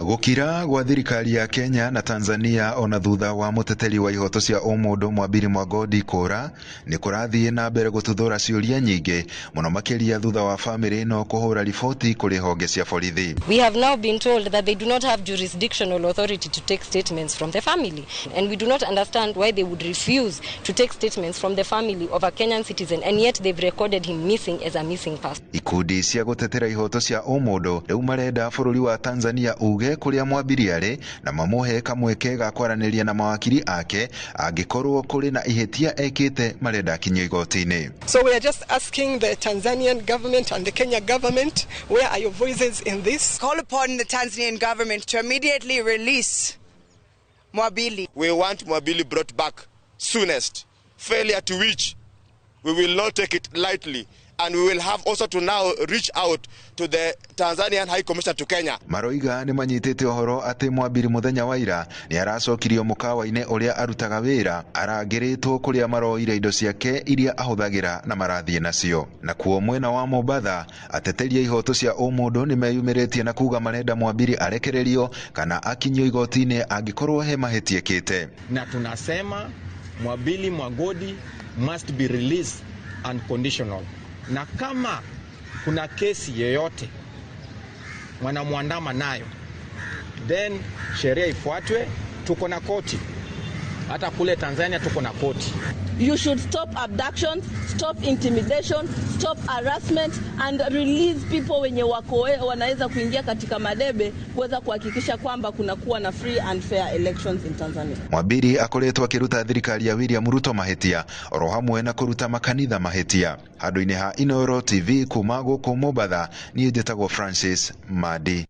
Gũkira gwa thirikari ya Kenya na Tanzania ona thutha wa mũteteri wa ihoto cia ũmũndũ Mwambiri Mwagodi kũra nĩ kũrathiĩ na mbere gũtuthũra ciũria nyingĩ mũno makĩria thutha wa famĩlĩ ĩno kũhũra riboti kũrĩ honge cia borithi. We have now been told that they do not have jurisdictional authority to take statements from the family, and we do not understand why they would refuse to take statements from the family of a Kenyan citizen, and yet they've recorded him missing as a missing person. Ikundi cia gũtetera ihoto cia ũmũndũ rĩu marenda bũrũri wa Tanzania uge kũrĩa Mwambiri arĩ na mamũhe kamweke ga kwaranĩria na mawakiri ake angĩkorwo kũrĩ na ihĩtia ekĩte marenda akinyio igoti-inĩ. So we are just asking the Tanzanian government and the Kenya government, where are your voices in this? Call upon the Tanzanian government to immediately release Mwabili. We want Mwabili brought back soonest. Failure to which we will not take it lightly, and we will have also to now reach out to the Tanzanian High Commissioner to Kenya. Maroiga nĩ manyitĩte ũhoro atĩ Mwambiri mũthenya wa ira nĩ aracokirio mũkawa-inĩ ũrĩa arutaga wĩra arangĩrĩtwo kũrĩa maroire indo ciake iria ahũthagĩra na marathiĩ nacio. Nakuo mwena wa Mombatha ateteri a ihoto cia ũmũndũ nĩ meyumĩrĩtie na kuga marenda Mwambiri arekererio kana akinyio igoti-inĩ angĩkorwo he mahĩtia ekĩte. Na tunasema Mwabili Mwagodi must be released unconditional. Na kama kuna kesi yeyote wanamwandama nayo, then sheria ifuatwe. Tuko na koti, hata kule Tanzania tuko na koti. You should stop abductions, stop intimidation, stop harassment and release people wenye wako wanaweza kuingia katika madebe kuweza kuhakikisha kwamba kuna kuwa na free and fair elections in Tanzania. Mwambiri akoretwo akiruta thirikari ya William Ruto mahĩtia oro hamwe na kũruta makanitha mahĩtia. Handũ-inĩ ha Inooro TV kuma gũkũ Mombatha, niĩ njĩtagwo Francis Madi.